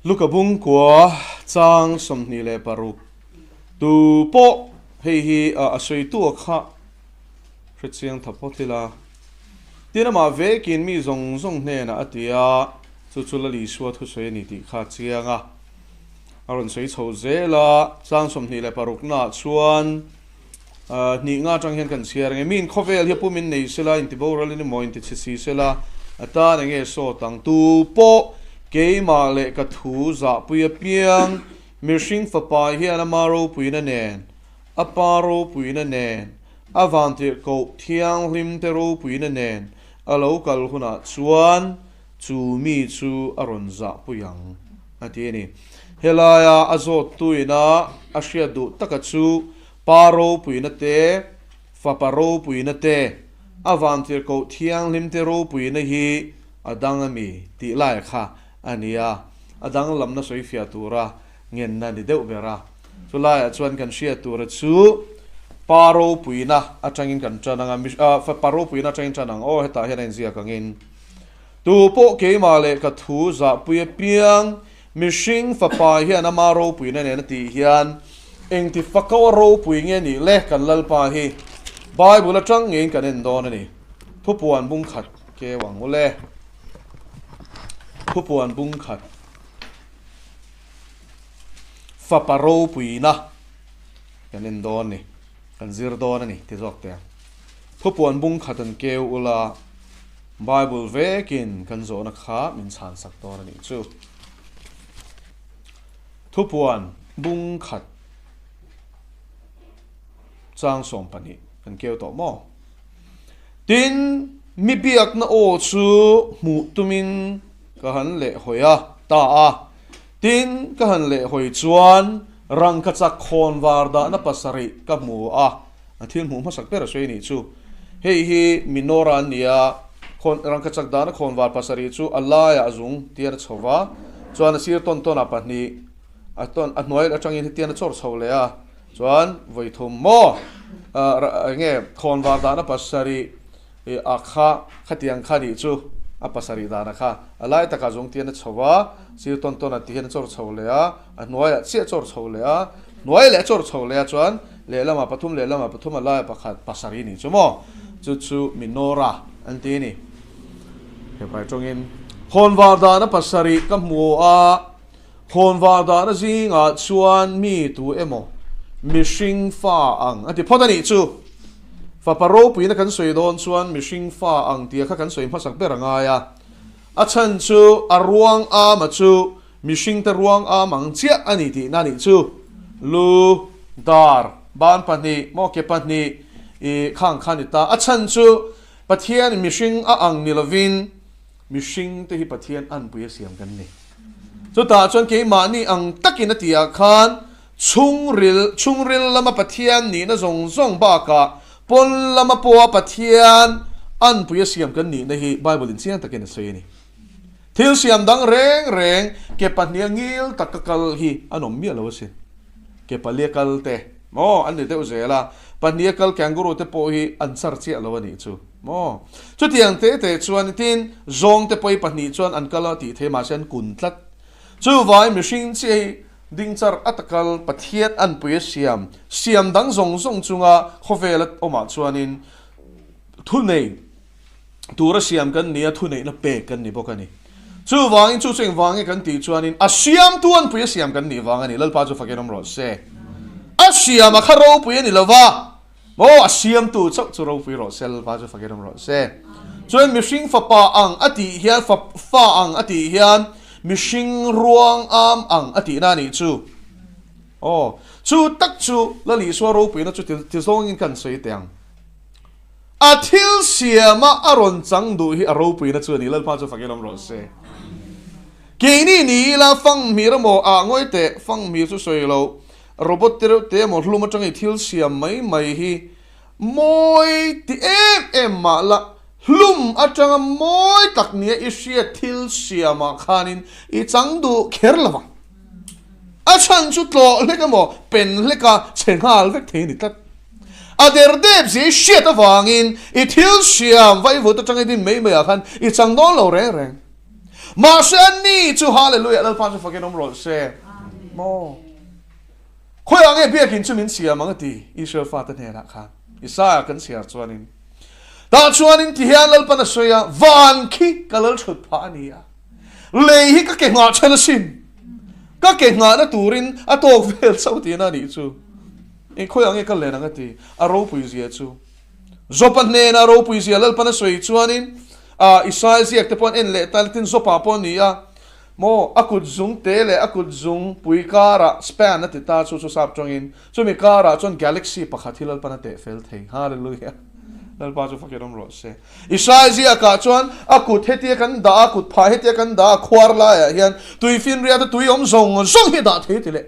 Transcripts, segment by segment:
Luka bungkua chang 26 tu pawh hei hi a sawitu a kha hrechiang tha phawt ila. Tin amah vekin mi zawng zawng hnenah a ti a, chu chu Lal Isua thusawi a ni tih kha a chiang a. A rawn sawi chho zel a, chang 26 naah chuan hnih nga atang hian kan chhiar ang e. Miin khawvel hi a pum in nei sela, inti boral in emaw, inti chhe si sela, a tan eng nge sawt ang? Tu pawh keimah leh ka thu zahpui apiang, mihring fapa hian ama ropuina nen, a pa ropuina nen, a vantirhkoh thianghlim te ropuina nen a lo kal hunah chuan chu mi chu a rawn zahpui ang, a ti a ni. Helaia a zawttuina a hriat duh taka chu Pa ropuina te, Fapa ropuina te, a vantirhkoh thianghlim te ropuina hi a dang a mi tih lai kha a ni a, a danglamna sawifiah tura ngenna ni deuh ber a. Chulaiah chuan kan hriat tura chu Pa ropuina atangin kan tan ang a, Fapa ropuina atangin tan ang aw, hetah hian a inziak angin. Tu pawh keimah leh ka thu zahpui apiang mihring fapa hian ama ropuina nen a tih hian engti fako a ropui nge nih le kan Lalpa hi Bible atang ngeiin kan en dawn a ni. Thupuan bung khat keu ang u le. Thupuan bung khat. Fapa ropuina kan en dawn ni, kan zir dawn a ni ti zawk teh ang. Thupuan bung khat an keu ula Bible vekin kan zawhna kha min chhan sak dawn a nih chu. Thupuan bung khat chang 12 kan keu tawh maw? Tin, mi biakna aw chu hmuh tumin ka han leh hawi a, ta a. Tin, ka han leh hawi chuan rangkachak khawn var dahna pasarih ka hmu a, a thil hmuh hmasak ber a sawi anih chu. Hei hi Minora an ni a, khawn rangkachak dahna khawn var pasarih chu a laiah a zung tian a chho va, chuan a sir tawn tawnah pahnih a tawn a hnuai atangin hetian a chawr chho leh a, chuan vawi thum maw eng nge khawn var dahna pasarih A kha, khatiang kha nih chu a pasarih dana kha a lai takah zawng tian a chho a, sir tawn tawn a ti hian a chawr chho leh a, a hnuaiah chiah a chawr chho leh a, hnuai leh a chawr chho leh a chuan lehlamah pathum lehlamah pathum a laia pakhat pasarih nih chu maw chu chu Minora an ti a ni. Hebrai tawngin Khawnvar dana pasarih ka hmu a, Khawnvar dana zingah chuan mi tu emaw mihring fa ang a ti phawt a nih chu. Fapa ropuina kan sawi dawn chuan mihring fa ang tia kha kan sawi hmasak ber a ngai a. A chhan chu a ruang ama chu mihringte ruang am ang chiah a ni tihna a nih chu. Lu, dar, ban pahnih, maw ke pahnih i khang kha a ni ta. A chhan chu Pathian mihring a ang ni lovin mihringte hi Pathian anpui a siam kan ni. Chutah chuan keimahni ang takin a tihah khan Chhungril, chhungril lama Pathian nihna zawng zawng bakah pawn lama pawha Pathian anpui a siam kan nihna hi Bible in chiang takin a sawi a ni. Thil siam dang reng reng ke pahniha ngil taka kal hi an awm miah lo asin. Ke palia kal te maw an ni deuh zel a, pahniha kal kangaroo te pawh hi an char chiah lo a nih chu maw. Chutiang te te chuan tin zawng te pawh hi pahnih chuan an kal a tih theih mahse an kun tlat. Chuvangin mihring chiah hi Ding char a takal Pathian anpui a siam, siam dang zawng zawng chunga khawvel a awmah chuanin thunei tura siam kan ni a, thuneihna pek kan ni bawk a ni. Chuvangin chu chu engvang nge kan tih chuanin a siamtu anpui a siam kan nih vang a ni. Lalpa chu fakin awm rawh se. A siam a kha ropui a ni lo va, maw a siamtu chauh chu ropui rawh se, Lalpa chu fakin awm rawh se. Chuan mihring fapa ang a tih hian, fa ang a tih hian mihring ruang am ang a tihna a nih chu. Aw, chu tak chu Lal Isua ropuina chu ti zawngin kan sawi teh ang. A thil siama a rawn chang duh hi a ropuina chu a ni, Lalpa chu fakin awm rawh se. Keini ni ila fanghmir emaw ah ngawi teh, fanghmir chu sawi lo, Robot te reuh te emaw hlum atanga i thil siam mai mai hi mawi ti em em mah la, hlum atanga mawi tak nia i hriat thil siamah khanin i chang duh kher lo vang. A chhan chu tlawh hlek emaw pen hleka chhe nghal vek thei a ni tlat. A der dep zia i hriat avangin i thil siam vaivut atanga i din mai maiah khan i chang dawn lo reng reng. Mahse ani chu Hallelujah Lalpa chu fakin awm rawh se. Maw? Khawiah nge biakin chu min siam ang a ti Israel fate hnenah khan. Isaiah kan chhiar chuanin tah chuanin tihian Lalpan a sawi a, Van khi ka lal thut phah a ni a, lei hi ka ke nghah chhan asin. Ka ke nghahna turin a tawk vel chauh tihna a nih chu. Eng khawiah nge ka len ang a ti, a ropui zia chu. Jopa hnena ropui zia Lalpan a sawi chuanin Isaiah ziak te pawh an en leh ta tin Jopa pawh a ni a, maw a kut zung te leh a kut zung pui karah span a ti ta chu chu sap tawngin chumi karah chuan galaxy pakhat hi Lalpan a teh fel thei. Hallelujah! Lalpa chu fakin awm rawh se. Isaiah ziakah chuan a kut hetia kan dah a, kut phah hetia kan dah a, khuar laiah hian tuifinriat a tui awm zawng zawng hi a dah thei a ti leh.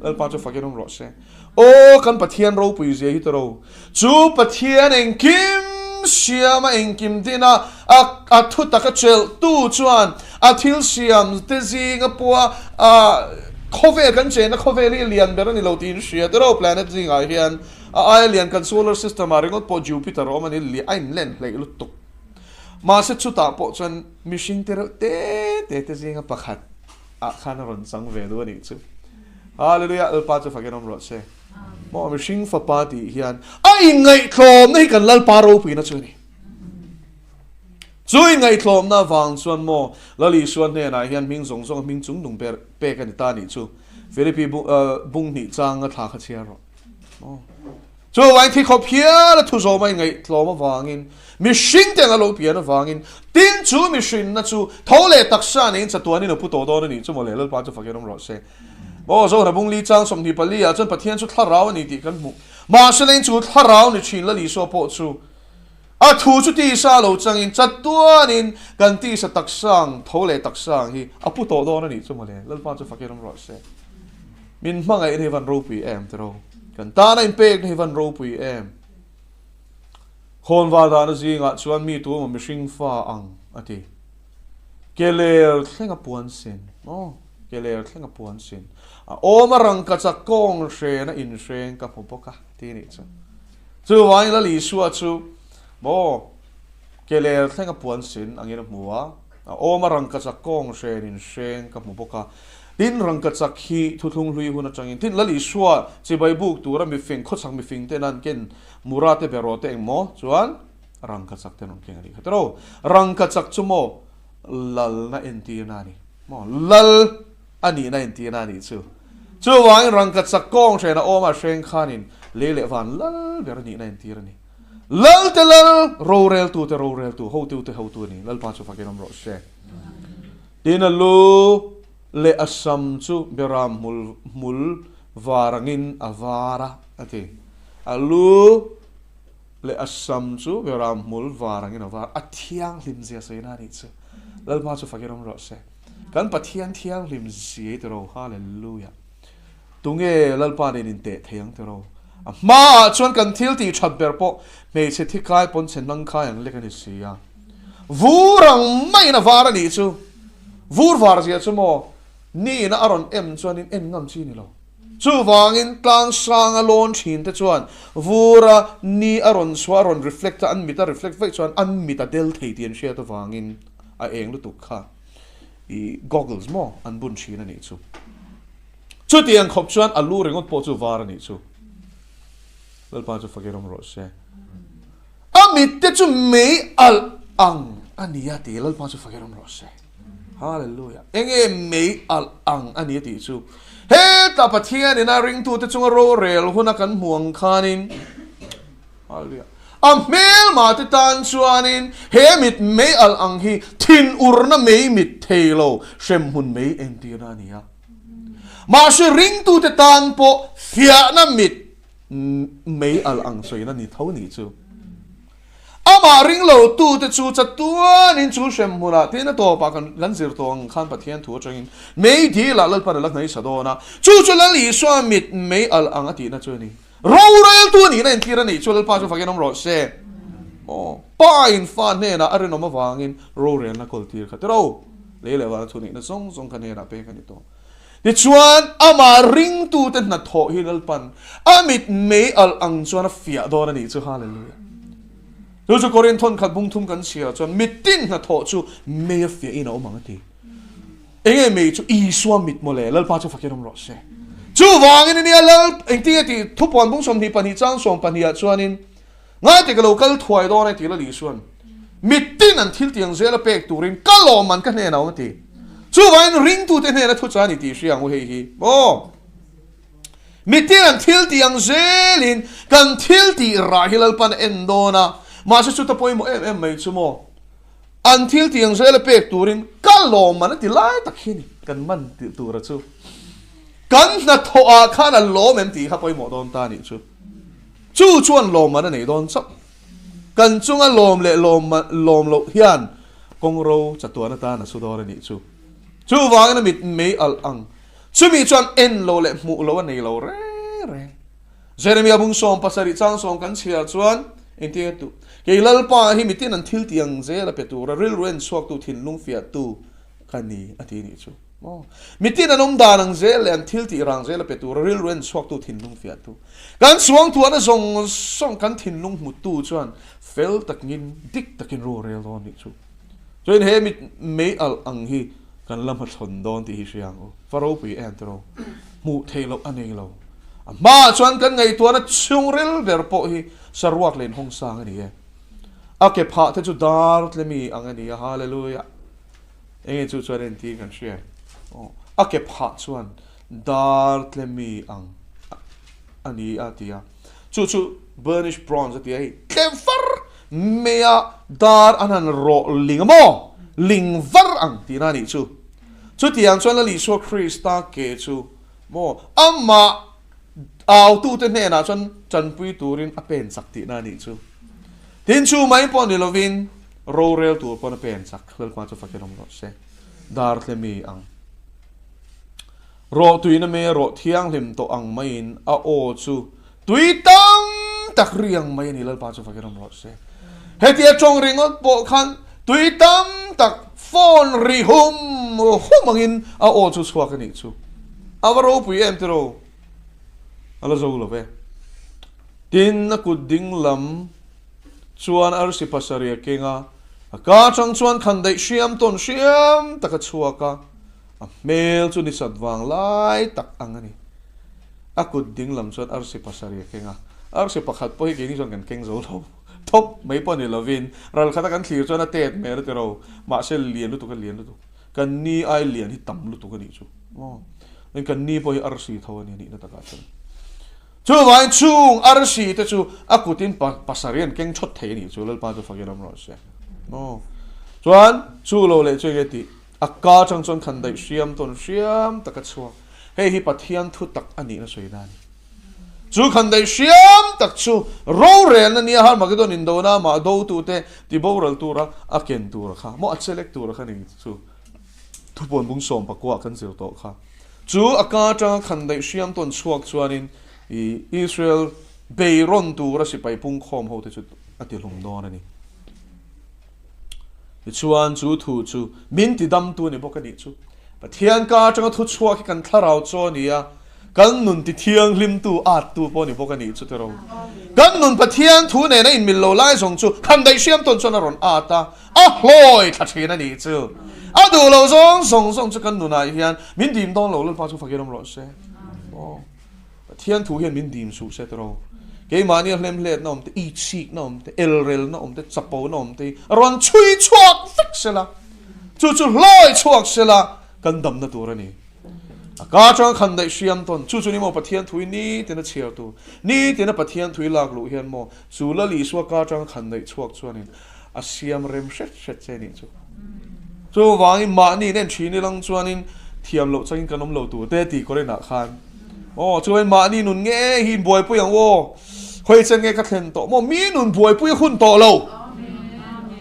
Lalpa chu fakin awm rawh se. Aw kan Pathian ropui zia hi tawrh. Chu Pathian engkim siama engkim dina a a thu taka chelh tu chuan a thil siam te zinga pawha a khawvel kan chenna khawvel hi lian ber a ni lo tiin hria tawrh planet zingah hian a aia lian kan solar system ah ringawt pawh Jupiter a awm a ni a inlen hleih lutuk. Mahse chutah pawh chuan mihring te reuh te te te zinga pakhat ah khan a rawn chang ve duh a nih chu. Hallelujah, Lalpa chu fakin awm rawh se. Maw mihring fapa tih hian a inngaihtlawmna hi kan Lalpa ropuina chu a ni. Chu inngaihtlawmna avang chuan maw Lal Isua hnenah hian hming zawng zawng hming chung nung ber pek a ni ta a nih chu. Philippi bung hnih chang a thla kha chhiar rawh. Maw. Chuvain thi khawp hial a thu zawm a inngaihtlawm avangin, mihring te anga lo pian avangin, tin chu mihrinna chu tho leh taksa neiin chatuanin a pu tawh dawn a nih chu mawle, Lalpa chu fakin awm rawh se. Aw, Zohna bung li chang 24 ah chuan Pathian chu thlarau a ni tih kan hmuh. Mahse leng chu thlarau ni thin Lal Isua pawh chu a thu chu tisa lo changin chatuanin kan tisa taksa ang tho leh taksa ang hi a pu tawh dawn a nih chu mawle, Lalpa chu fakin awm rawh se. Min hmangaihna hi van ropui em tiraw? Kan tana inpekna hi van ropui em? Khawnvar dahna zingah chuan mi tu emaw mihring fa ang a ti. Ke ler thleng a puan sin. Aw, ke ler thleng a puan sin. A awm a rangkachak kawng hrena inhreng ka hmu bawk a ti nih chu. Chuvangin Lal Isua chu maw ke ler thleng a puan sin angin a hmu a. A awm a rangkachak kawng hren inhreng ka hmu bawk a. Tin, rangkachak hi thuthlung hlui hun atangin tin Lal Isua chibai buk tura mifing, khawchhak mifing ten an ken mura te beraw te engmaw chuan rangkachak te an rawn keng a nih kha tiraw. Rangkachak chu maw lalna entirna a ni maw, lal a nihna entirna a nih chu. Chuvangin rangkachak kawng hren a awm a hreng khanin lei leh van lal ber a nihna entir a ni. Lal te lal, roreltu te roreltu, hotu te hotu a ni. Lalpa chu fakin awm rawh se. Tin a lu leh a sam chu beram hmul hmul var angin a var a, a ti. A lu leh a sam chu beram hmul var angin a var a, thianghlim zia sawina a nih chu. Lalpa chu fakin awm rawh se. Kan Pathian thianghlim zia i ti ro, Hallelujah. Tunge Lalpa nen inteh thei ang tiraw? A hmaah chuan kan thil tih that ber pawh hmeichhe thi kai pawn chhe nang khai ang lek a ni si a. Vur ang maiin a var a nih chu. Vur var zia chu maw niin a rawn em chuanin en ngam chi ni lo. Chuvangin tlang sanga lawn thin te chuan vura ni a rawn chhuah a rawn reflect a, an mit a reflect vaih chuan an mit a del thei tih an hriat avangin a eng lutuk kha i goggles maw an bun thin a nih chu. Chutiang khawp chuan a lu ringawt pawh chu var a nih chu. Lalpa chu fakin awm rawh se. A mit te chu mei alh ang a ni a ti. Lalpa chu fakin awm rawh se. Hallelujah. Enge mei alh ang a ni a tih chu. Heta Pathian ina ringtute chunga rorel huna kan hmu ang khanin Hallelujah. A hmelma te tan chuanin he mit mei alh ang hi thinurna mei mit thei lo hremhmun mei entirna a ni a. Mahse ringtute tan pawh fiahna mit mei alh ang sawina ni tho nih chu. Amah ring lo tute chu chatuanin chu hremhmunah tin a tawpah kan kan zir tawh ang khan Pathian thu atangin mei dilah Lalpan a la hnaisa dawn a, chu chu Lal Isua mit mei alh ang a tihna chu a ni. Roreltu a nihna entir a nih chu Lalpa chu fakin awm rawh se. Aw, Pa in fa hnenah a rinawm avangin rorelna kawl tir kha tiro. Lei leh vana thu nihna zawng zawng kha hnenah pek a ni tawh. Tichuan, amah ringtute hnathawh hi Lalpan a mit mei alh ang chuan a fiah dawn a nih chu. Hallelujah. Chu chu Korinthon khat bung thum kan chhiar chuan mitin hnathawh chu mei a fiahin a awm ang a ti. Enge mei chu Isua mit mawle, Lalpa chu fakin awm rawh se. Chuvangin ania Lal engtinge tih thupuan bung 22 chang 12 ah chuanin Ngaite ka lo kal thuai dawn e tih Lal Isuan mittin an thil tiang zela pek turin ka lawmman ka hnenah awm a ti. Chuvangin ringtute hnena thu cha a ni tih hria ang u hei hi maw. Mittin an thil tiang zelin kan thil tih rah hi Lalpan a en dawn a, mahse chuta pawimawh em em mai chu maw. An thil tiang zela pek turin ka lawmman a ti lai tak hi a ni kan man tih tura chu. Kan hnathawh ah khan a lawm em tih kha pawimawh dawn ta a nih chu. Chu chuan lawmman a nei dawn chauh. Kan chunga lawm leh lawm loh hian kawngro chatuan atan a su dawn a nih chu. Chuvangin a mit mei alh ang. Chumi chuan en lo leh hmuh lo a nei lo reng reng. Jeremia bung 17 chang sawm kan chhiar chuan engtin nge tuh? Kei Lalpa hi mitin an thil tih ang zel a pe tura rilru en chhuaktu thinlung fiahtu ka ni a ti nih chu. Maw? Mitin an awm dan ang zel leh an thil tih rang zel a pe tura rilru en chhuaktu thinlung fiahtu. Kan suangtuahna zawng zawng kan thinlung hmutu chuan fel takin dik takin ru rel dawn nih chu. Chuan he mit mei alh ang hi kan la hmachhawn dawn tih hi hria ang u. Va ropui em tiraw? Hmuh theih loh a nei lo. A hmaah chuan kan ngaihtuahna chhungril ber pawh hi saruak leh inhawng sang a ni e. A ke phah te chu dar tle mi ang a ni a, Hallelujah! Enge chu chuan entir kan hria em? Aw, a ke phah chuan dar tle mi ang a ni a ti a. Chu chu burnished bronze a ti a hei, tle var Meia dar an han rawh ling a maw? Ling var ang tihna a nih chu. Chutiang chuan Lal Isua Krista ke chu maw amah autute hnenah chuan tanpui turin a pen chak tihna a nih chu. Tin chu mai pawh ni lovin rorel tur pawn a pen chak. Lalpa chu fakin awm rawh se. Dar tle mi ang. Rawh tuina mei a rawh thianghlim tawh ang maiin a aw chu Tui tam tak ri ang mai a ni, Lalpa chu fakin awm rawh se. Hetia tawng ringawt pawh khan tui tam tak phone ri hum hum angin a aw chu chhuak a nih chu. A va ropui em tiraw? A la zo lo ve. Tin, a kut ding lam chuan arsi pasarih a keng a, a ka atang chuan khandaih hriam tawn hriam tak a chhuak a, a hmel chu nisat vang lai tak ang a ni. A kut ding lam chuan arsi pasarih a keng a, arsi pakhat pawh hi keini chuan kan keng zo lo thawp mai pawh ni lovin ral khata kan thlir chuan a tet hmel a ti ro, mahse lian lutuk a lian lutuk, kan ni ai lian hi tam lutuk a nih chu maw, kan ni pawh hi arsi tho a ni a nihna takah chuan. Chuvangin chung arsi te chu a kutin pasarih an keng thawt thei a nih chu, Lalpa chu fakin awm rawh se maw. Chuan chu lo leh chu enge tih? A ka atang chuan khan daih hriam tawn hriam tak a chhuak. Hei hi Pathian thu tak a nihna sawi na a ni. Chu khan daih hriam tak chu rorelna nia Harmagedon indona amah dotute tiboral tura a ken tura kha maw a chelek tura kha ni chu thupuan bung 19 kan zir tawh kha. Chu a ka atanga khan daih hriam tawn chhuak chuanin i Israel beirawn tura sipai pungkhawm hote chu a tihlum dawn a ni. Tichuan, chu thu chu min tidamtu a ni bawk a nih chu. Pathian ka atanga thu chhuak hi kan thlarau chaw a ni a, kan nun tithianghlimtu, attu pawh a ni bawk a nih chu tiraw. Kan nun Pathian thu nena inmil lo lai zawng chu khan daih hriam tawn chuan a rawn at a, a hlawi thla thin a nih chu. A duh lo zawng zawng zawng chu kan nunah hian min dim dawn lo, Lalpa chu fakir awm rawh se. Aw. Pathian thu hian min dim suh se tiraw? Keimahni a hlemhletna awm te, itsikna awm te, elrelna awm te, chapona awm te hi rawn chhui chhuak vek sela, chu chu hlawi chhuak sela kan damna tur a ni. A ka atanga khan daih hriam tawn, chu chu ni maw Pathian thu hi nitin a chhiar tur, nitin a Pathian thu hi lak luh hian maw chu Lal Isua ka atanga khan daih chhuak chuanin a siam rem hret hret che nih chu. Chuvangin mahni in en thin ilang chuanin thiam loh changin kan awm lo tur te tih Korinah khan aw chuan mahni nun nge hi in buaipui ang aw khawi chen nge ka thlen tawh maw mi nun buaipui a hun tawh lo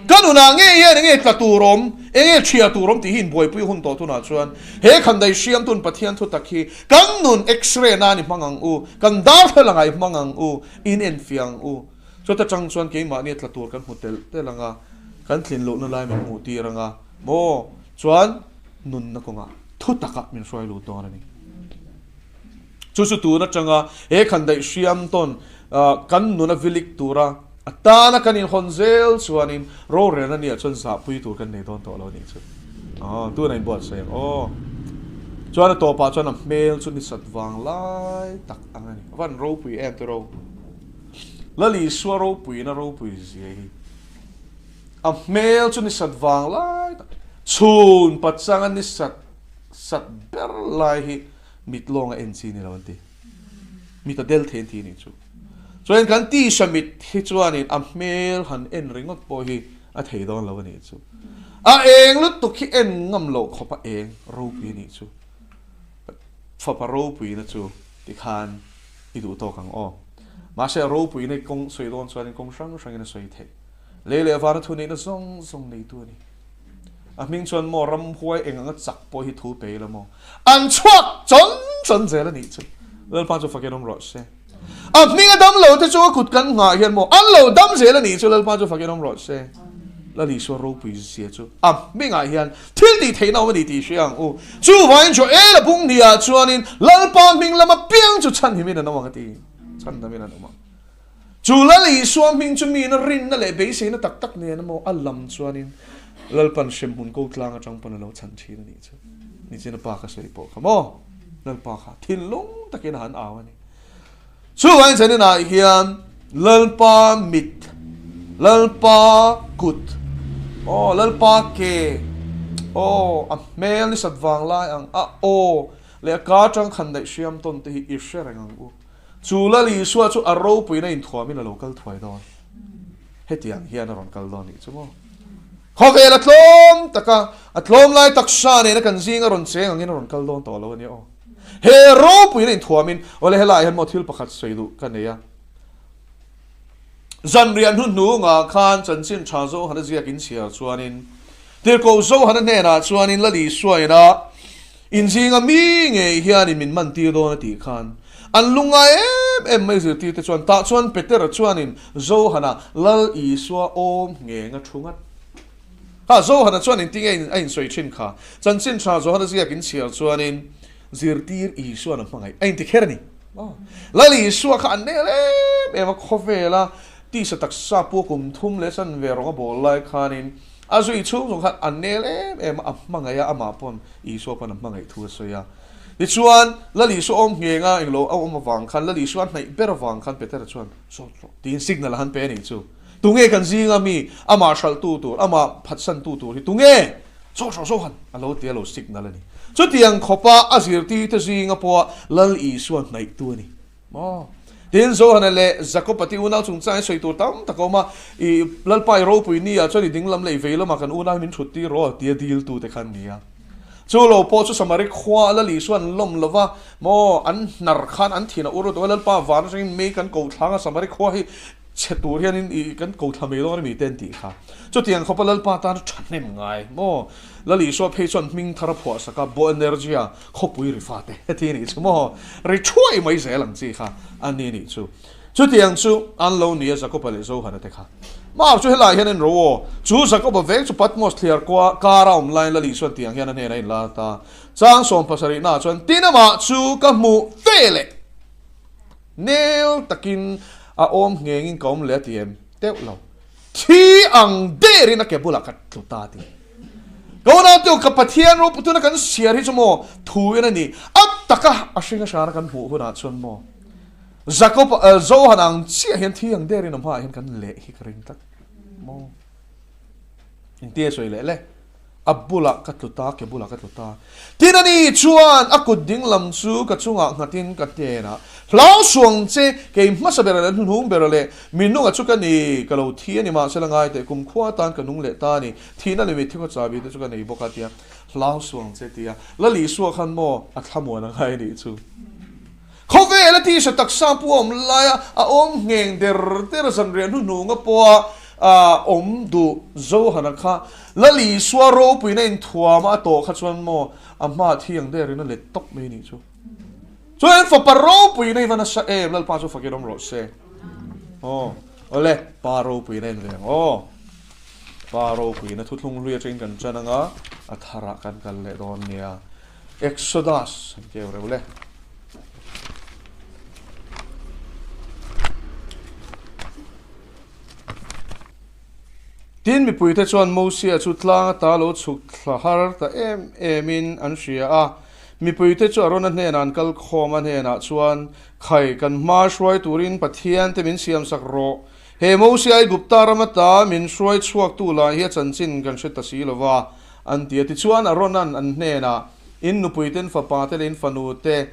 ka nunah nge hian enge tla tur awm enge thia tur awm tih hi in buaipui a hun tawh tunah chuan he khandai hriam tun Pathian thu tak hi kan nun x-ray nan i hmang ang u kan darthlalang ah i hmang ang u in enfiah ang u. Chuta tang chuan keimahni a tla tur kan hmu telh telh ang a, kan tlin lohna lai min hmuh tir ang a, maw? Chuan nunna kawngah thu takah min hruai lut dawn a ni. Chu chu tun atanga he khandaih hriam tawn kan nuna vilik tura a tana kan inhawn zel chuanin rorelna niah chuan zahpui tur kan nei dawn tawh lo a nih chu. Aw, tun a inbuatsaih ang aw. Chuan a tawpah chuan a hmel chu ni sat vang lai tak ang a ni. A van ropui em tiraw? Lal Isua ropuiin a ropui zia hi. A hmel chu ni sat vang lai tak, chhun pachanga ni sat sat ber lai hi mit lawnga en chi ni lo an ti. Mit a del thei an ti nih chu. Chuan kan tisa mit hi chuanin a hmel han en ringawt pawh hi a thei dawn lo a nih chu. A eng lutuk hi en ngam loh khawp a eng ropui a nih chu. Fapa ropuina chu tikhan i duh tawk ang aw. Mahse a ropuina i kawng sawi dawn chuanin kawng hrang hrangin a sawi theih. Lei leh vana thu neihna zawng zawng neitu a ni. A hming chuan maw ramhuai eng anga chak pawh hi thu pe ila maw? An chhuak chawn chawn zel a nih chu. Lalpa chu fakin awm rawh se. A hming a dam lo te chu a kut kan nghah hian maw an lo dam zel a nih chu Lalpa chu fakin awm rawh se. Lal Isua ropui zia chu a hmingah hian thil tih theihna awm a ni tih hria ang u. Chuvangin Joel a bung hniah chuanin Lalpa hming lama piang chu chhanhimin an awm ang a ti. Chhandamin an awm ang. Chu Lal Isua hming chu miin a rinna leh beiseina tak tak nen emaw a lam chuanin Lalpan hremhmun ko tlang atang pawn a lo chhan thin a nih chu. Nichin a pa ka sawi pawh kha maw? Lalpa kha thinlung takin a han au a ni. Chuvangin zaninah hian Lalpa mit, Lalpa kut, aw Lalpa ke, aw a hmel ni sat vang lai ang a aw leh a ka atang khan daih hriam tawn te hi i hre reng ang u. Chu Lal Isua chu a ropuina inthuamin a lo kal thuai dawn. Hetiang hian a rawn kal dawn nih chu maw? Khawvel a tlawm taka, a tlawm lai taksa nena kan zing a rawn cheng angin a rawn kal dawn tawh lo a nia aw. He ropuina inthuamin, awle helaiah hian maw thil pakhat sawi duh ka nei a. Zanriah hnuhnungah khan chanchin tha Zohana ziak inchhiar chuanin, Tirhkoh Zohana hnenah chuanin Lal Isua ina Inzinga mi ngei hianin min man tir dawn a tih khan an lungngai em em mai zirtirte chuan tah chuan Petera chuanin Johana Lal Isua awm ngeng a thu ngat. Ha, Johana chuan engtinge a insawi thin kha? Chanchin tha Johana ziak inchhiar chuanin zirtir Isua'n a hmangaih a inti kher a ni. Lal Isua kha an nel em em a, khawvela tisa taksa pu a kum thum leh chanve rawng a bawl lai khanin a zui chhung zawng khan an nel em em a, a hmangaih a, amah pawn Isua pawn a hmangaih thu a sawi a. Tichuan, Lal Isua awm ngheng a, englo a awm avang khan, Lal Isua a hnaih ber avang khan Petera chuan, Zawt rawh, tiin signal a han pe a nih chu. Tunge kan zinga mi, amah hralhtu tur, amah phatsantu tur hi tunge? Zawt rawh, Johan, a lo ti a, lo signal a ni. Chutiang khawpa a zirtirte zinga pawha Lal Isua hnaihtu a ni. Maw? Tin, Johana leh Jakoba te unau chungchang hi sawi tur tam tak a awm a, I Lalpa i ropui ni ah chuan i dinglam leh i vei lamah kan unau hi min thut tir rawh tia diltu te kha an ni a. Chu lo pawh chu Samari khua a Lal Isua an lawm lo va, maw, an hnar khan an thin a ur lutuk a, Lalpa van atangin mei kan ko thlang a, Samari khua hi chhe tur hianin i kan ko thla mai dawn a mi te an tih kha. Chutiang khawpa Lalpa tan thahnem ngai maw? Lal Isua phei chuan hming thar a phuah sak a, Boanergia, khawpui ri fate heti a nih chu maw? Ri thuai mai zel ang chi kha a ni nih chu. Chutiang chu an lo ni a Jakoba leh Johana te kha. Mar chu helaiah hian a inro aw. Chu Jakoba veng chu Patmos thliar kua kara awm laiin Lal Isua'n tiang hian a hnenah a inla ta. Chang sawmpasarihnaah chuan tin amah chu ka hmuh ve leh. Nel takin a awm nghengin ka awm leh a ti em? Teuh lo. Thi ang derin a ke bulah ka tlu ta ti. Ka unau teu ka Pathian ropui tuna kan siar hi chu maw thu in a ni. A taka a hring a hrana kan hmuh hunah chuan maw Jakob Johan ang chiah hian thi ang derin a hmaah hian kan leh hi ka ring tlat maw. Engtia sawi leh le? A bulah ka tlu ta, ke bulah ka tlu ta. Tin a ni chuan a kut ding lam chu ka chungah nghatin ka hnenah, Hlau suang che, kei hmasa bera leh hnuhnung bera leh mi nunga chu ka ni, ka lo thi a ni mahse la ngai teh, kum khua atan ka nung leh ta a ni, thihna leh mitthi khaw chabi te chu ka nei bawk a tia, Hlau suang che tia Lal Isua khan maw a thlamuan a ngai a nih chu. Khawvel a tisa taksa pu a awm laia a awm ngheng der der a zanriah hnuhnunga pawha awm duh Johana kha Lal Isua ropuina inthuama a tawh kha chuan maw a hmaah thi ang derin a let tawp mai nih chu. Chuan fapa ropuina i va nasa em Lalpa chu fakin awm rawh se. Aw awle pa ropuina en ve ang aw. Pa ropuina thuthlung hlui atangin kan tan anga a tharah kan kal leh dawn nia. Exodus an keu reuh le. Tin, mipuite chuan Mosia chu tlang ata lo chhuk thla har ta em emin an hria a. Mipuite chu Arona hnenah an kal khawm a, hnenah chuan, Khai, kan hma hruai turin Pathian te min siamsak rawh. He Mosia Aigupta ram ata min hruai chhuaktu lah hi a chanchin kan hre ta si lo va, an ti a. Tichuan, Arona'n an hnenah, In nupuiten fapa te leh in fanu te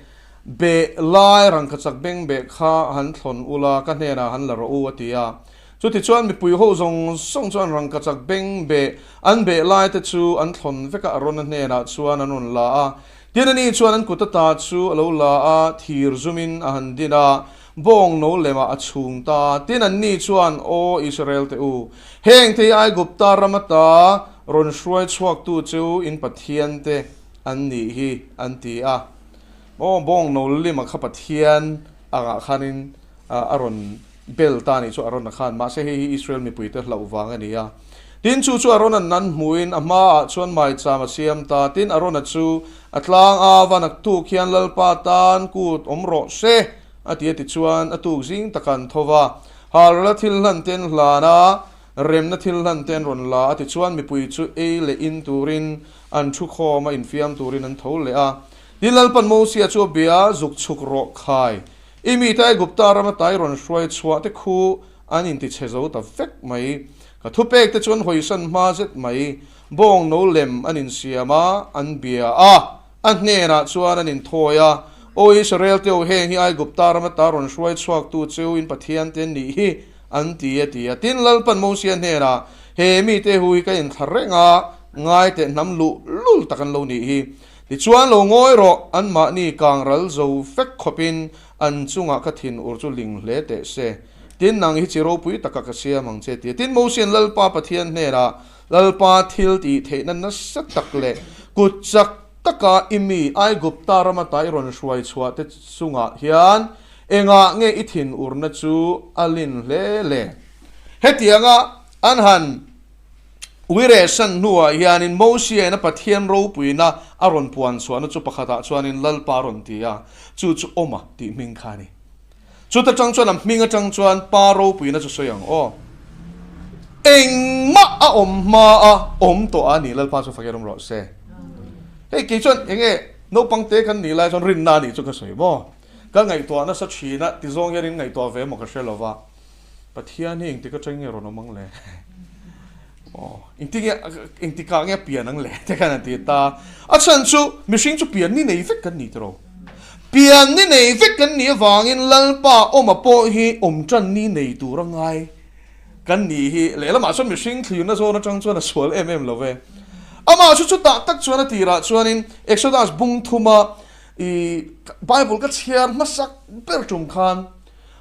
beh lai rangkachak beng beh kha han thlawn ula, ka hnenah han la rawh u, a ti a. Chutichuan mipui ho zawng zawng chuan rangkachak beng beh an beh lai te chu an thlawn vek a, Arona hnenah chuan an rawn la a. Tin, ani chuan an kut ata chu a lo la a, thir zumin a han din a, bawng no lemah a chhung ta. Tin, anni chuan, Aw Israel te u, heng te hi Aigupta ram ata rawn hruai chhuaktu chu in Pathian te an nih hi, an ti a. Aw bawng no lima kha Pathian angah khanin a rawn bel ta nih chu Arona khan, mahse hei hi Israel mipuite hlauh vang a ni a. Tin, chu chu Arona'n an hmuhin a hmaah chuan maicham a siam ta. Tin, Arona chu a tlang a, va naktuk hian Lalpa tan kut awm rawh se, a ti a. Tichuan, a tuk zing taka an tho va, halral thil hlan te an hlan a, remna thil hlan te an rawn la a. Tichuan, mipui chu ei leh in turin an thu khawm a, infiam turin an tho leh a. Tin, Lalpa'n Mosia chu a bia, Zuk chhuk rawh khai. I mite Aigupta rama tai rawn hruai chhuah te khu an intichhe zo ta vek mai. Ka thupek te chuan hawisan hma zet mai. Bawng no lem an insiam a, an bia a, a hnenah chuan an inthawi a, Aw Israel te u, heng hi Aigupta rama ta rawn hruai chhuaktu cheu in Pathian te an nih hi, an ti a ti a. Tin, Lalpan Mosia hnenah, He mite hu hi ka inthla reng a, ngai teh hnam luh lul tak an lo nih hi. Tichuan lo ngawi rawh, anmahni kang ral zo vek khawpin an chungah ka thin ur chu ling hle teh se. Tin, nang hi chi ropui taka ka siam ang che tia. Tin, Mosian Lalpa Pathian hnenah, Lalpa thil tih theihna nasa tak leh kut chak taka i mi Aigupta rama ta i rawn hruai chhuah te chungah hian engah nge i thin urna chu a lin hle le? Hetianga an han. Uirehsan hnuah hianin Mosiain a Pathian ropuina a rawn puan chhuahna chu pakhatah chuanin Lalpa a rawn ti a, chu chu Awma tih hming kha a ni. Chuta tang chuan a hming atang chuan Pa ropuina chu sawi ang aw. Engmah a awm hma a awm tawh a ni, Lalpa chu fakir awm rawh se. Hei kei chuan enge naupang te kan nih lai chuan rinna a nih chu ka sawi maw? Ka ngaihtuah nasa thin a, tizawng hian in ngaihtuah ve maw ka hre lova. Pathian hi engtik atang nge rawn awm ang le? Aw, engtik nge, engtikah nge a pian ang le? Te khan an ti ta. A chhan chu mihring chu pian ni nei vek kan ni tiraw? Pian ni nei vek kan nih avangin Lalpa awma pawh hi awm tan ni nei tur a ngai kan nih hi. Lehlamah chuan mihring thlirna zawn atang chuan a sual em em lo ve. Amah chu chutah tak chuan a tirah chuanin Exodus bung thuma i Bible ka chhiar hmasak ber tum khan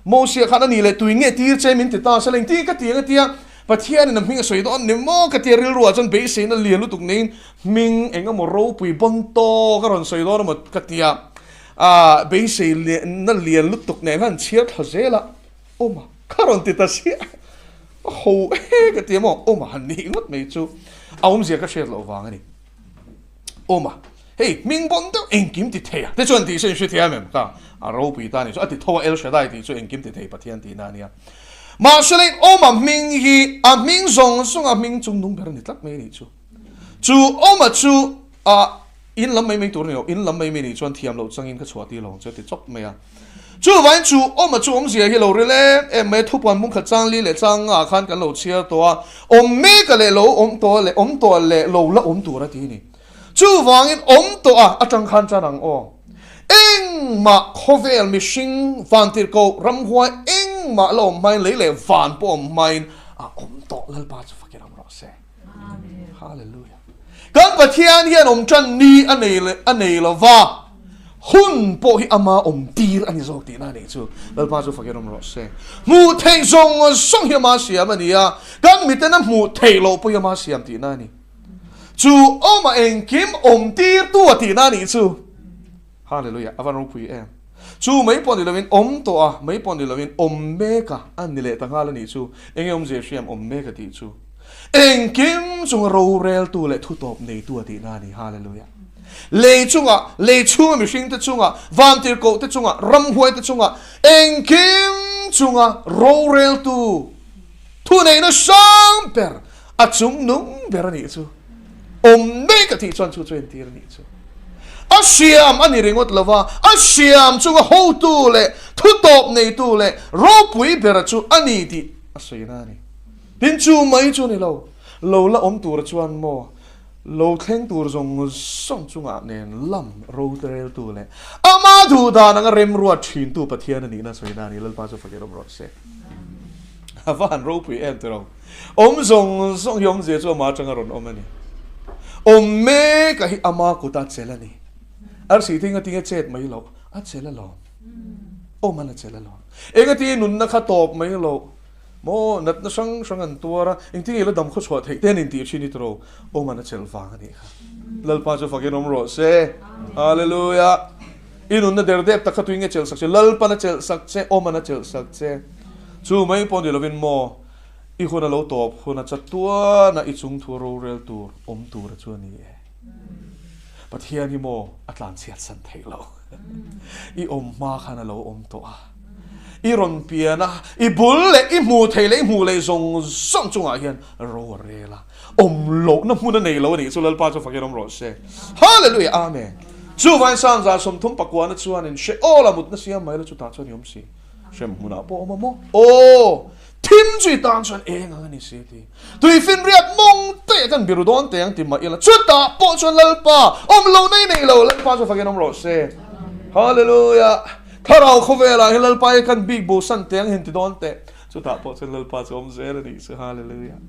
Mosia khan a nih leh tui nge tir che min ti ta se la engtin ka ti ang a tia Pathianin a hming a sawi dawn ni maw ka tia rilruah chuan beiseina lian lutuk neiin hming eng emaw ropui bawn tawk a rawn sawi dawn emaw ka tia ah beisei na lian lutuk nen khan chhiar thla zel a awm a ka rawn ti ta siah a ho e ka tia maw awm a han nih ngawt mai chu a awmzia ka hriat loh vang a ni. Awm a, hei hming bawn deuh engkim ti thei a te chuan tih se in hrethiam em ka a ropui ta ni chu a ti tho a El Shaddai tih chu engkim ti thei Pathian tihna a nia. Mahse lei awm a hming hi a hming zawng zawng a hming chung nung ber a ni tlat mai a nih chu. Chu awm a chu a in lam mai mai tur a ni lo, in lam mai mai nih chuan thiam loh changin ka chhuah tir lo ang chu a ti chawp mai a. Chuvangin chu awm a chu awmzia hi lo ril em em mai a, thupuan bungkhat chang li leh chang ngah khan kan lo chhiar tawh a, awm mek a leh lo awm tawh a leh awm tawh a leh lo la awm tur a ti a ni. Chuvangin awm tawh a atang khan tan ang aw. Engmah khawvel mihring vantirhkoh ramhuai engmah la awm hmain lei leh van pawh awm hmain a awm tawh Lalpa chu fakir ang rawh se. Hallelujah. Kan Pathian hian awm tan ni a nei leh a nei lova, hun pawh hi ama awm tir a ni zawk tihna a nih chu. Lalpa chu fakin awm rawh se. Hmuh theih zawng zawng hi ama siam a ni a, kan miten a hmuh theih loh pawh hi ama siam tihna a ni. Chu awma engkim awm tir tu a tihna a nih chu. Hallelujah, a van ropui em. Chu mai pawh ni lovin awm tawh a, mai pawh ni lovin awm mek a, a ni leh ta nghal a nih chu. Enge awmzia hriam awm mek a tih chu. Engkim chunga roreltu leh thutawp neitu a tihna a ni. Hallelujah. Lei chunga, lei chhunga mihringte chunga, vantirhkohte chunga, ramhuaite chunga, engkim chunga roreltu, thuneihna sang ber. A chung nung ber a nih chu. Awm mek a tih chuan chu chu entir a nih chu. A siam a ni ringawt lo va, a siam chunga hotu leh thutawp neitu leh ropui bera chu a ni tih a sawina a ni. Tin chu mai chu a ni lo, lo la awm tura chuan maw lo thleng tur zawng zawng chungah nen lam roreltu leh ama duhdan anga remruat thintu Pathian a nihna sawina a ni. Lalpa chu fakir awm rawh se. A va han ropui em tiraw? Awm zawng zawng hi awmzia chu ama atanga rawn awm a ni. Awm meka hi ama kuta chelh a ni. Arsi te engatinge chet mai loh? A chelh alawm. Awm an a chelh alawm. Engatinge nunna kha tawp mai loh? Maw natna hrang hrang an tuar a, engtinge i la dam khawchhuah theih te an intih thin i tiraw? Awm an a chelh vang a nih kha. Lalpa chu fakin awm rawh se. Hallelujah. I nunna der dep tak kha tuinge chelh sak che? Lalpan a chelh sak che, awm an a chelh sak che. Chu mai pawh ni lovin maw, i hun a lo tawp hun a chatuana i chungthu rorel tur awm tura chu a ni e. Pathian hi maw a tlanchhiat san theih loh. I awm hma khan a lo awm tawh a. I rawn pian a, i bul leh i hmuh theih leh i hmuh leh zawng zawng chungah hian ro a rel a. Awm lohna hmun a nei lo a nih chu Lalpa chu fakin awm rawh se. Hallelujah Amen. Chuvain Sangza 30 na chuanin Sheol a mutna siam mai la chutah chuan i awm si. Hrem hmunah pawh awm a maw? Aw! Thim chu i tan chuan eng ang a ni si a ti. Tuifinriat mawng te kan biru dawn teh ang ti mah ila chutah pawh chuan Lalpa awm lo nei nei lo Lalpa chu fakin awm rawh se. Hallelujah! Thlarau khawvelah hian Lalpa hi kan bik bosan teh ang hin ti dawn teh. Chutah pawh chuan Lalpa chu awm zel a nih chu. Hallelujah!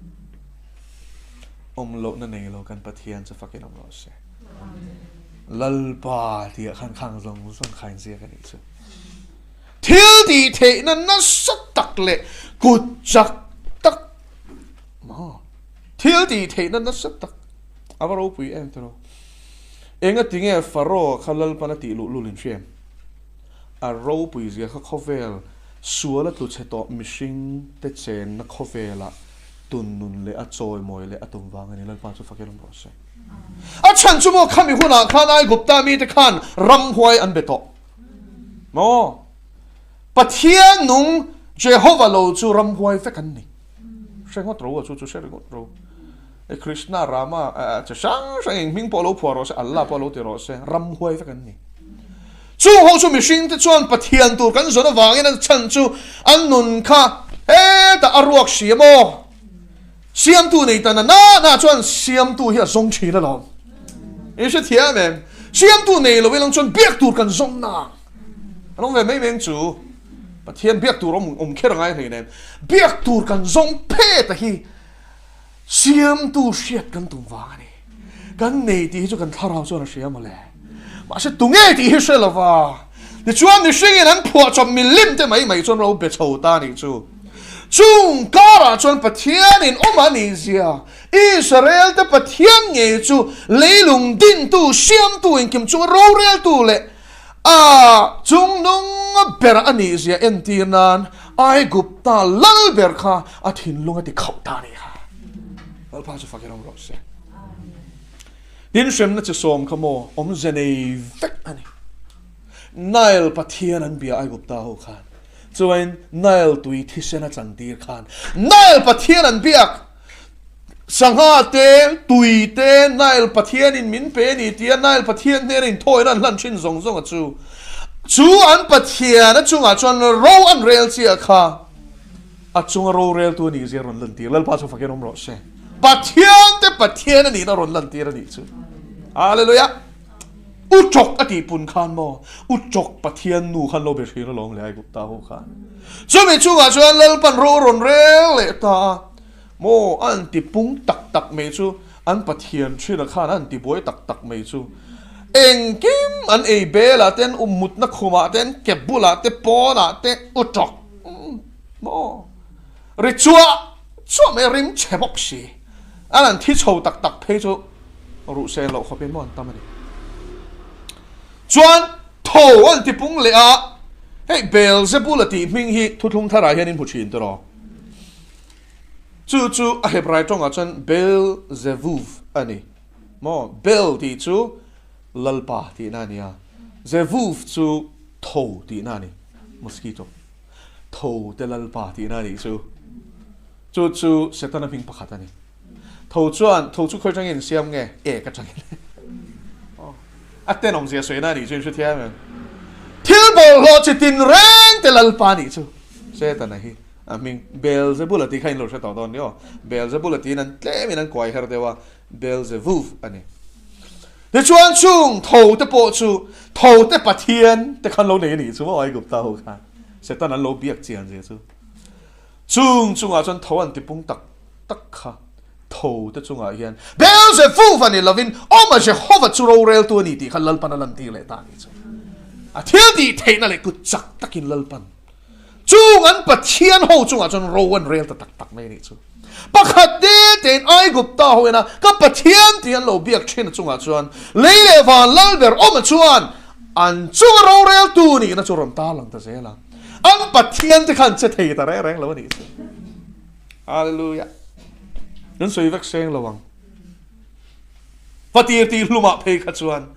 Awm lohna nei lo kan Pathian chu fakin awm rawh se. Lalpa tih ah khan khang zawng zawng kha inziak a nih chu. Thil tih theihna nasa tak leh kut chak tak maw? Thil tih theihna nasa tak a va ropui em tiraw? Enga tinge Pharaoh kha Lalpan a tih luh lul in hria em? A ropui zia kha khawvel sual a tlu chhe tawh mihring te chenna khawvelah tun nun leh a chawimawi leh a tum vang a ni. Lalpa chu fakin awm rawh se. A chhan chu maw khami hunah khan Aigupta mite khan ramhuai an be tawh. Maw? Pathian nung Jehova lo chu ramhuai vek an ni. Hre ngawt ro a chu chu hre ringawt ro. E Krishna, Rama, che hrang hrang eng hming pawh lo phuah rawh se, Allah pawh lo ti rawh se, ramhuai vek an ni. Chung ho chu mihring te chuan Pathian tur kan zawn avangin an chhan chu an nun kha hetah a ruak si a maw? Siamtu nei ta na na na chuan siamtu hi a zawng thin alawm. I hre thiam em? Siamtu nei lo ilang chuan biak tur kan zawng nang. An awm ve mai mai ang chu. Pathian biak tur awm awm kher angai hlei nen. Biak tur kan zawng phet a hi siamtu hriat kan tum vang a ni. Kan nei tih hi chu kan thlarau chuan a hria mawle. Mahse tunge tih hi hre lova. Tichuan mihringin an phuahchawp milim te mai mai chuan lo be chho ta a nih chu. Chung karah chuan Pathianin awm a nih zia, Israelte Pathian ngei chu leilung dintu, siamtu, engkim chunga roreltu leh a chungnung ber a nih zia entir nan Aigupta lal ber kha a thinlung a ti khauh ta a nih kha. Lalpa chu fakin awm rawh se. Tin hremna chi sawm kha maw awmze nei vek a ni. Nile Pathian an bia Aigupta ho khan. Chuain Nile tui thisen a chantir khan Nile Pathian an biak. Sangha te, tui te, Nile Pathianin min pe a ni tia Nile Pathian hnena inthawina an hlan thin zawng zawng a chu. Chu an Pathian a chungah chuan ro an rel chiah kha a chunga roreltu a nih zia rawn lantir. Lalpa chu fakin awm rawh se. Pathian te Pathian a nihna rawn lantir a nih chu. Hallelujah! U Chawk a tih pun khan maw? U Chawk Pathian nu khan lo be hrin alawm le Aigupta ho khan. Chumi chungah chuan Lalpan ro rawn rel leh ta a, maw a an ti pung tak tak mai chu an Pathian thina khan a an ti buai tak tak mai chu. Engkim an ei belah te an um mutna khumah te an ke bulah te pawnah te U Chawk maw ri chuah chuah mai a rim chhe bawk si. An an thi chho tak tak phei chu ruh sen loh khawpin maw an tam a ni. Chuan tho an ti pung leh a, hei Beelzebul a tih hming hi thuthlung tharah hian in hmu thin tiraw? Chu chu a Hebrai tawngah chuan Beelzevuv a ni maw? Bel tih chu Lalpa tihna a ni a, Zevuv chu tho tihna a ni, mosquito, tho te Lalpa tihna a nih chu. Chu chu Setana hming pakhat a ni. Tho chuan, tho chu khawi atangin insiam nge? Ek atangin. A tenawm zia sawi na anih chu in hrethiam em? Thil bawlhhlawh chi tin reng te Lalpa anih chu. Setana hi a hming Beelzebul a tih kha in lo hre tawh dawn ni aw. Beelzebul a tiin an tlemin an kuai her deuh a, Beelzevuv a ni. Tichuan chung tho te pawh chu tho te pathian te khan lo nei anih chu maw Aigupta ho khan. Setan an lo biak chian zia chu. Chung chungah chuan tho an tipung tak tak kha tho te chungah hian Beelzevuv a ni lovin awma Jehova chu roreltu a ni tih kha Lalpan a lantir leh ta a nih chu. A thil tih theihna leh kut chak takin Lalpan chung an Pathian ho chungah chuan ro an rel ta tak tak mai a nih chu. Pakhat te tein Aigupta ho ena ka Pathian tih an lo biak thin chungah chuan lei leh van lalber awma chuan an chunga roreltu nihna chu rawn tarlang ta zel a. An Pathian te khan che thei ta reng reng lo a nih chu. Hallelujah. Kan sawi vek seng lo ang. Patir tih hlumah phei kha chuan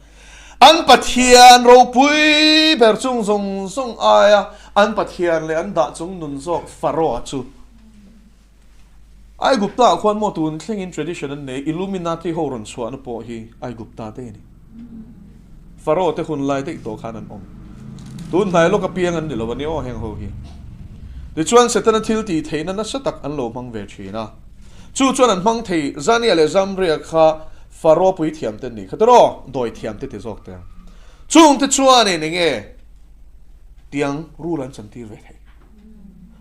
an Pathian ropui ber chung zawng zawng aia an Pathian leh an dah chung nun zawk Pharaoh chu Aigupta ah khuan maw tun thlengin tradition an nei, Illuminati ho rawn chhuahna pawh hi Aigupta te a ni. Pharaoh te hun lai daih tawh khan an awm. Tun hnai lawk apiang an ni lo a ni aw heng ho hi. Tichuan Setana thil tih theihna nasa tak an lo hmang ve thin a. Chu chuan an hmang thei Zania leh Zambria kha Pharaoh puithiam te an nih kha tiraw? Dawi thiam te ti zawk teh ang. Chungte chuanin enge tiang rul an chantir ve thei?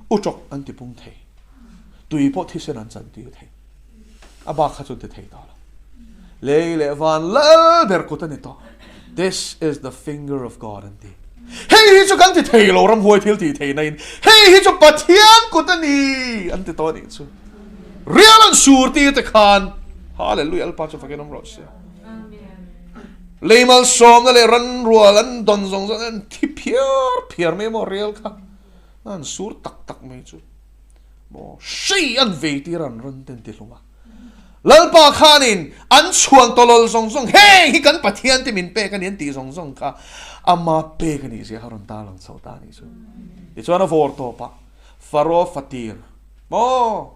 Utawk an ti pung thei. Tui pawh thisen an chantir thei. A bak kha chu an ti thei tawh lo. Lei leh van lal ber kut a ni tawh. This is the finger of God an ti. Hei hi chu kan ti thei lo ramhuai thil tih theihna in hei hi chu Pathian kut a ni an ti tawh a nih chu. Rial an sur tir te khan Hallelujah Lalpa chu fakin awm rawh se. Lei malsawmna leh ranrual an dawn zawng zawng an thi phiar phiar mai maw rial kha. An sur tak tak mai chu maw hri an vei tir an rawn ten ti hlum a. Lalpa khanin an chhuan tawlawl zawng zawng heng hi kan Pathian te min pek a ni an tih zawng zawng kha ama pek a nih zia kha rawn tarlang chho ta a nih chu. Tichuan a vawr tawp a, Pharaoh fatir maw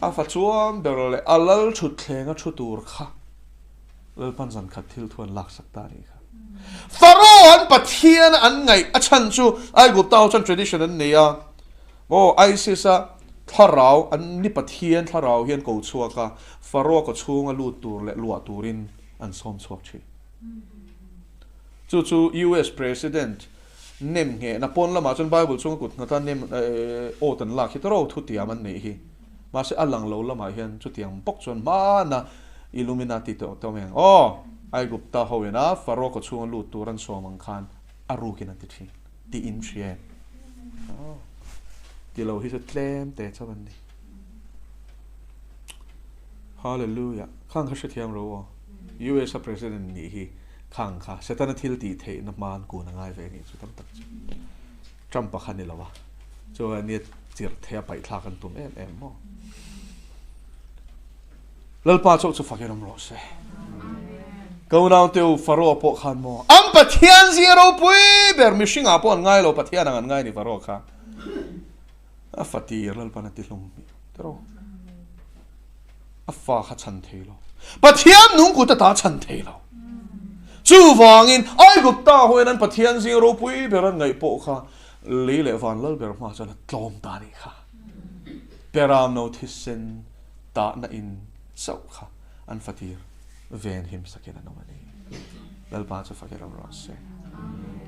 a fa chuan ber leh a lal thutthleng a thu tur kha Lalpan zan khat thil thu an laksak ta a nih kha. Pharaoh an Pathian an ngaih a chhan chu Aigupta ho chuan tradition an nei a, maw Isis a thlarau an ni Pathian thlarau hi an ko chhuak a, Pharaoh kaw chhunga lut tur leh luah turin an sawm chhuak thin. Chu chu US President nem nghehna pawn lamah chuan Bible chhunga kut nghata nem awt an lak hi tawrh aw thutiam an neih hi. Mahse a lang lo lamah hian chutiang bawk chuan hmana Illuminati te awm ang aw, Aigupta ho ina Pharaoh kaw chhunga lut tur an sawm ang khan a rukin an ti thin tiin hria em? Aw, ti lo hi chu tlem te chauh an ni. Hallelujah! Khang kha hrethiam ro aw, US a President nih hi khang kha Setana thil tih theihna hman kun a ngai ve nih chu tam tak chu. Trump-a kha ni lo a, chuan nia chirh thei a paihthlak an tum em em maw? Lalpa chauh chu fakin awm rawh se. Ka unaute u Pharaoh pawh khan maw? An Pathian zia ropui ber mihringah pawh an ngai lo, Pathian ang an ngai ni Pharaoh kha. A fatir Lalpan a ti hlum hmiah tiraw? A fa kha chhan thei lo. Pathian nung kut ata chhan thei lo. Chuvangin Aigupta hoin an Pathian zing ropui ber an ngaih pawh kha lei leh van lal ber hma chuan a tlawm ta nih kha. Peramno thisen tahna in chauh kha an fatir ven him sakin an awm a ni. Lalpa chu fakir awm rawh se.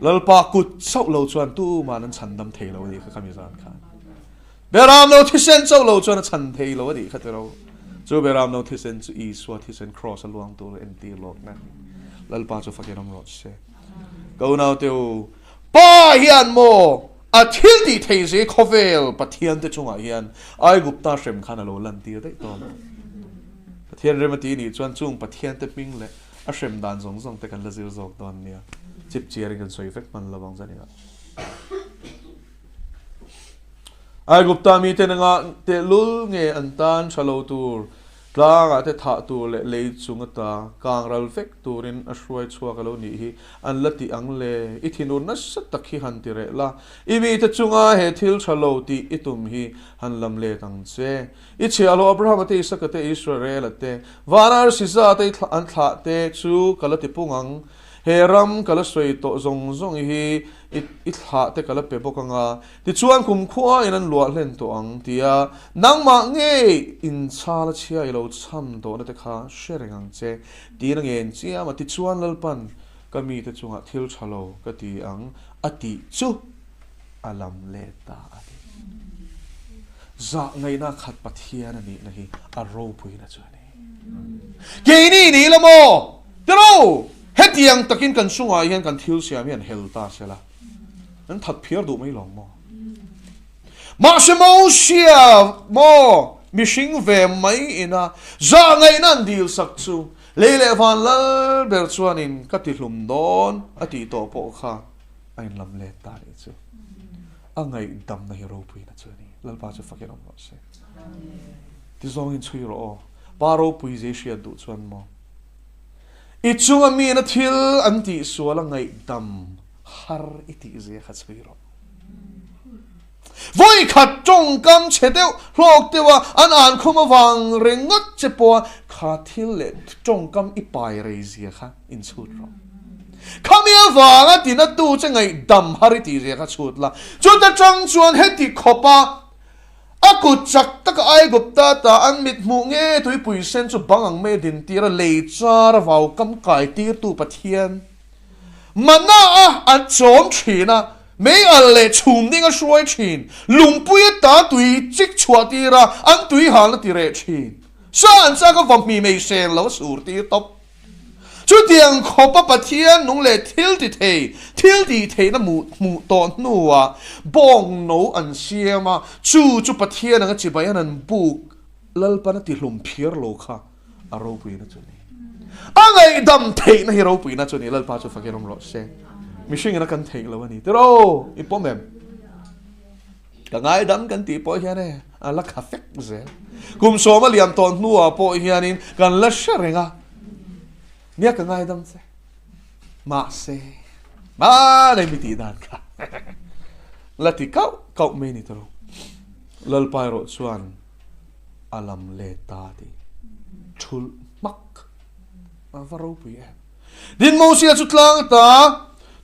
Lalpa kut chauh lo chuan tuman an chhandam thei lo a nih kha khami zan khan. Beramno thisen chauh lo chuan a chhan thei lo a nih kha tiro. Chu beramno thisen chu Isua thisen kraws a luang tur entir lawkna a ni. Lalpa chu fakin awm rawh se. Ka unaute u, Pa hian maw a thil tih thei zi khawvel Pathian te chungah hian Aigupta hrem khan a lo lantir daih tawh lo. Pathian rem a ti nih chuan chung Pathian te hming leh a hrem dan zawng zawng te kan la zir zawk dawn nia. Chipchiarin kan sawi vek hman lo ang zaninah. Aigupta mite nanga tehlul nge an tan tha lo tur? Tlangah te thah tur leh lei chung ata kang ral vek turin a hruai chhuak a lo nih hi an la tih ang le. I thinur nasa tak hi han ti reh la, i mite chunga he thil tha lo tih i tum hi han lam let ang che. I chhiahhlawh Abrahama te, Isaka te, Israela te, vana arsiza te an thlah te chu ka la ti pung ang. He ram ka la sawi tawh zawng zawng hi i thlah te ka la pe bawk ang a, tichuan kumkhua in an luah hlen tawh ang tia nangmah ngei inchhal a chhia i lo cham tawhna te kha hre reng ang che tiin a ngen chiam a, tichuan Lalpan ka mite chungah thil tha lo ka ti ang a tih chu a lam let ta a ni. Zah ngaihna khat Pathian a nihna hi a ropuina chu a ni. Keini ni la maw? Tiro! Hetiang takin kan chungah hian kan thil siam hi an hel ta se la, an that phiar duh mai lawng maw? Mahse Mosia maw mihring ve mai ina zah ngaihna an dil sak chu lei leh van lal ber chuanin ka ti hlum dawn a tih tawh pawh kha a inlam let ta nih chu. A ngaihdamna hi ropuina chu a ni. Lalpa chu fakin awm rawh se. Ti zawngin chhui rawh aw. Pa ropui zei hriat duh chuan maw? I chunga miin a thil an tih sual a ngaihdam har i tih zia kha chhui rawh. Vawi khat tawngkam chhe deuh hlawk deuh a an an khum avang ringawt che pawha kha thil leh tawngkam i pai rei zia kha inchhut rawh. Khami avanga tinatu che ngaihdam har i tih zia kha chhut la. Chuta tang chuan heti khawpa A kut chak taka Aigupta ta an mit hmuh nge tuipui sen chu bang ang mai a din tir a, lei char a vau kam kai tirtu Pathian mana a an chawm thin a, mei al leh chhum ding a hruai thin, lungpui ata tui chik chhuah tir a, an tui halna ti reh thin. Sa an chak a vahmi mei hren lo a sur tir tawp. Chutiang khawpa Pathian nung leh thil ti thei, thil tih theihna hmuh tawh hnuah bawng no an siam a, chu chu Pathian anga chibai an an buk Lalpan a tihlum phiar lo kha a ropuina chu a ni. A ngaihdam theihna hi ropuina chu a ni, Lalpa chu fakin awm rawh se. Mihringin a kan theih lo a ni tiraw? I pawm em? Ka ngaidam kan tih pawh hian e a la kha fek zel. Kum sawma liam tawh hnuah pawh hianin kan la hre reng a, nia ka ngaidam che. Mahse, hmanei mi tih dan kha la ti kauh kauh mai ni tawh. Lalpa erawh chuan a lam let ta tih thulh hmak a va ropui em. Din Mosia chu tlang ata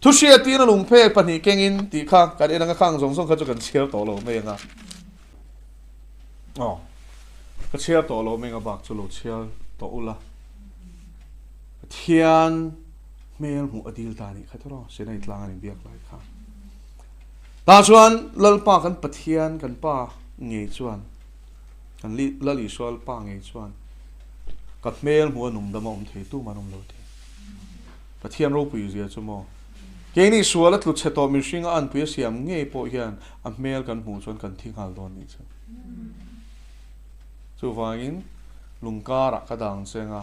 thu hriatin a lungphek pahnih kengin tih kha kan en anga khang zawng zawng kha chu kan chhiar tawh lo mai anga. Aw, ka chhiar tawh lo mai anga bak chu lo chhiar tawh ula. Pathian hmel hmuh a dil ta nih kha tiraw Sinai tlang an inbiak lai kha. Tah chuan Lalpa kan Pathian kan Pa ngei chuan Kan Lal Isua Pa ngei chuan ka hmel hmuh a nungdam a awm thei tum an awm lo ti. Pathian ropui zia chu maw? Keini sual a tlu chhe tawh mihring a anpui a siam ngei pawh hian a hmel kan hmuh chuan kan thi nghal dawn nih chu. Chuvangin lungkarah ka dang cheng a,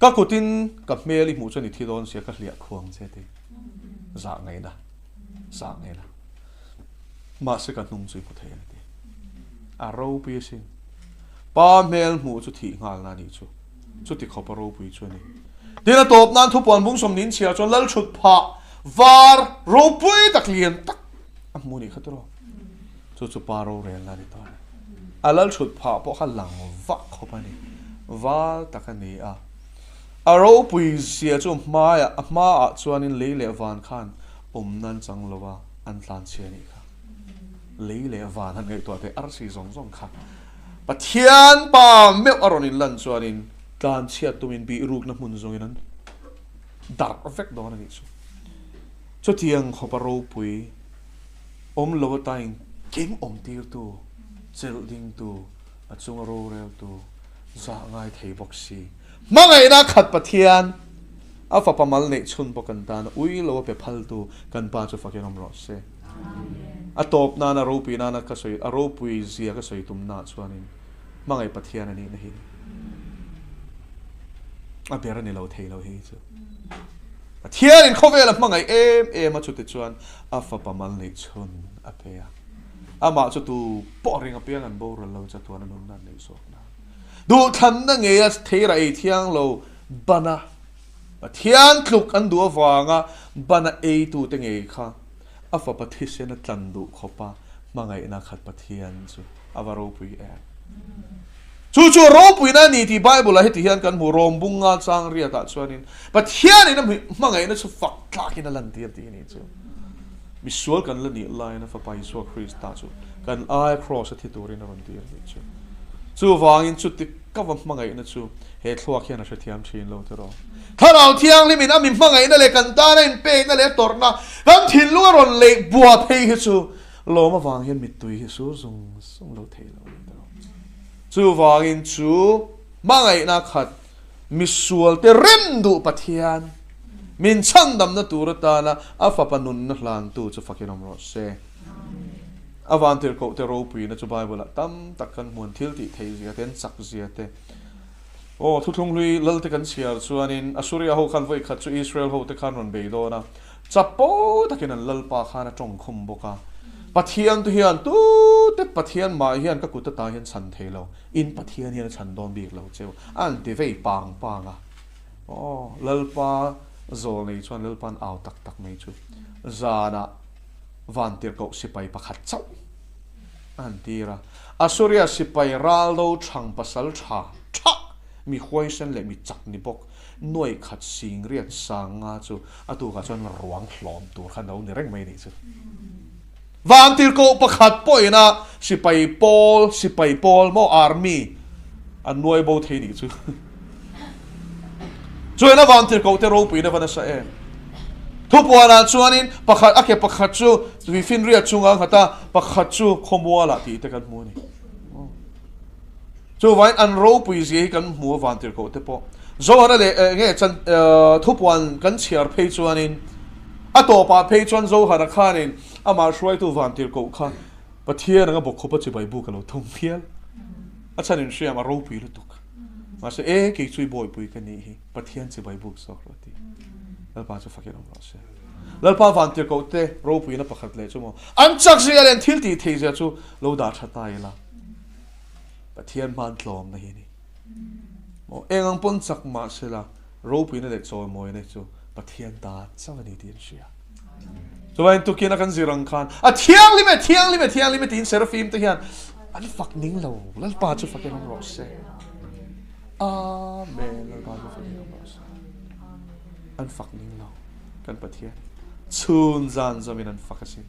ka kutin ka hmel i hmuh chuan i thi dawn sia ka hliah khuang che ti. Zah ngaihna, zah ngaihna. Mahse ka hnung chu i hmu thei ang ti. A ropui asin. Pa hmel hmuh chu thih nghalna a nih chu. Chuti khawp a ropui chu a ni. Tin a tawp nan thupuan bung sawmnin chhiar chuan lal thut phah var ropui tak lian tak a hmu nih kha tiraw. Chu chu pa rorelna a ni tawh a ni. A lal thut phah pawh kha lang vak khawp a ni. Val tak a ni a. A ropui zia chu hmaiah a hmaah chuanin lei leh van khan awmna an chang lo a, an tlanchhia a nih kha. Lei leh van han ngaihtuah teh arsi zawng zawng kha Pathian pa meuh a rawn inlan chuanin tlanchhiat tumin bihrukna hmun zawngin an darh vek dawn a nih chu. Chutiang khawpa ropui awm lo atain kim awm tirtu, chelh dingtu, a chunga roreltu, zah ngai thei bawk si. Hmangaihna khat Pathian a fapa mal neih chhun bawk kan tan a ui lo a pe phaltu kan Pa chu fakin awm rawh se. A tawp nana ropui nana ka sawi a ropui zia ka sawi tum nah chuanin hmangaih Pathian a nihna hi a ber a ni lo thei lo hei chu. Pathianin khawvela hmangaih em em a chuti chuan a fapa mal neih chhun a pe a. Amah chu tu pawh ring apiang an boral lo chatuan a nunna an neih zawk nan. Duhthlanna ngeia theira ei thiang lo bana Pathian tluk an duh avanga bana eitute ngei kha a fapa thisen a tlan duh khawpa hmangaihna khat Pathian chu a va ropui em. Chu chu a ropuina a ni tih Bible-ah heti hian kan hmu, Rom bunga chang riatah chuanin Pathianin a hmangaihna chu fak tlakin a lantir tih a ni chu. Misual kan la nih laiin a Fapa Isua Krista chu kan aia Kraws a thi turin a rawn tir a nih chu. Chuvangin chuti ka va hmangaihna chu he thluak hian a hrethiam thin lo tiraw. Thlarau Thianghlimin a mi hmangaihna leh kan tana inpekna leh a tawrhna kan thinlung a rawn leih bua phei hi chu lawm avang hian mittui hi sur zung zung lo thei lo a ni tiraw. Chuvangin chu hmangaihna khat Misualte rem duh Pathian, min chhandamna tur atana a Fapa nunna hlantu chu fakin awm rawh se. A vantirhkohte ropuina chu Bible-ah tam tak kan hmuan thil tih theih zia te, an chak zia te. Aw, Thuthlung hlui Lalte kan chhiar chuanin Assuria ho khan vawi khat chu Israel hote khan rawn bei dawn a, chapo takin an Lalpa khan a tawngkhum bawk a. Pathian te hian tute Pathian mah hian ka kut ata hian chhan thei lo. In Pathian hian a chhan dawn bik lo cheu a an ti vei pang pang a. Aw, Lalpa zawl nei chuan Lalpa'n au tak tak mai chu zanah vantirhkoh sipai pakhat chauh a han tir a. Assuria sipai raldo thang pasal tha tha mi huaisen leh mi chak ni bawk nuai khat sing riat sang nga chu a tukah chuan ruang hlawm tur kha no ni reng mai nih chu. Vantirhkoh pakhat pawhin a sipai pawl, sipai pawl maw, army, an nuai bo thei nih chu. Chuan a vantirhkoh te ropuiin a va nasa em. Thupuanah chuanin pakhat, a ke pakhat chu tuifinriat chunga a nghat a, pakhat chu khawmualah tih te kan hmu a ni. Chuvangin an ropui zia hi kan hmu a vantirhkoh te pawh. Zohana leh enge chan thupuan kan chhiar phei chuanin a tawpah phei chuan Zohana khanin amah hruaitu vantirhkoh kha Pathian anga bawk khawpa chibai buk a lo thum phial. A chhan in hriam a ropui lutuk. Mahse e kei chu i bawipui ka nih hi Pathian chibai buk zawk rawh a ti. Lalpa chu fakin awm rawh se. Lalpa vantirhkoh te ropuina pakhat leh chu maw an chak zia leh an thil tih theih zia chu lo dah tha ta ila. Pathian hman tlawmna hi a ni. Maw eng ang pawn chak mah sela ropuina leh chawimawina hi chu Pathian ta chauh a ni tih an hria. Chuvain tukin a kan zir ang khan a thianghlim e, thianghlim e, thianghlim e tiin Seraphim te hian an fak ning lo. Lalpa chu fakin awm rawh se. Amen. Lalpa chu fakin awm rawh se. An fak ning lo. Kan Pathian chhun zan zawmin an fak asin.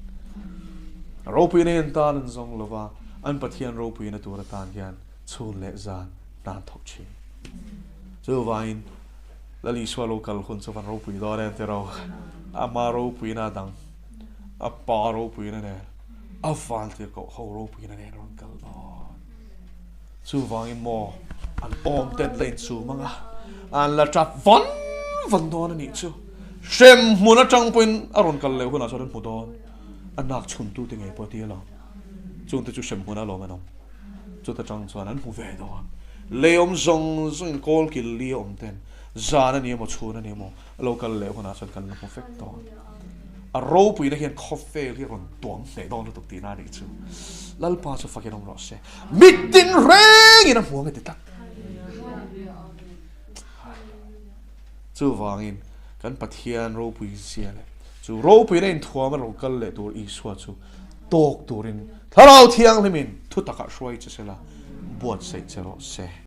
Ropuina hi an tan an zawng lova, an Pathian ropuina tur atan hian chhun leh zan hna an thawk thin. Chuvangin Lal Isua lo kal hun chu van ropui dawn em tiraw? Ama ropuina a dang, a pa ropuina nen, a vantirhkoh ho ropuina nen a rawn kal dawn. Chuvangin maw an awm ten la inchum ang a, an la tap vawn vawn dawn a nih chu. Hrem hmun atang pawhin a rawn kal leh hunah chuan an hmu dawn. A nak chhuntute ngei pawh a ti alawm. Chungte chu hrem hmun alawm an awm. Chuta tang chuan an hmu ve dawn. Lei awm zawng zawngin kawl kil li a awm ten zan a ni emaw chhun a ni emaw a lo kal leh hunah chuan kan la hmu vek dawn. A ropuina hian khawvel hi a rawn tuam hneh dawn lutuk tihna a nih chu. Lalpa chu fakin awm rawh se. Mit tin rengin a hmu ang e ti tlat. Chuvangin kan Pathian ropui zia leh chu ropuina inthuam a lo kal leh tur Isua chu tawk turin Thlarau Thianghlimin thutakah hruai che sela buatsaih che rawh se.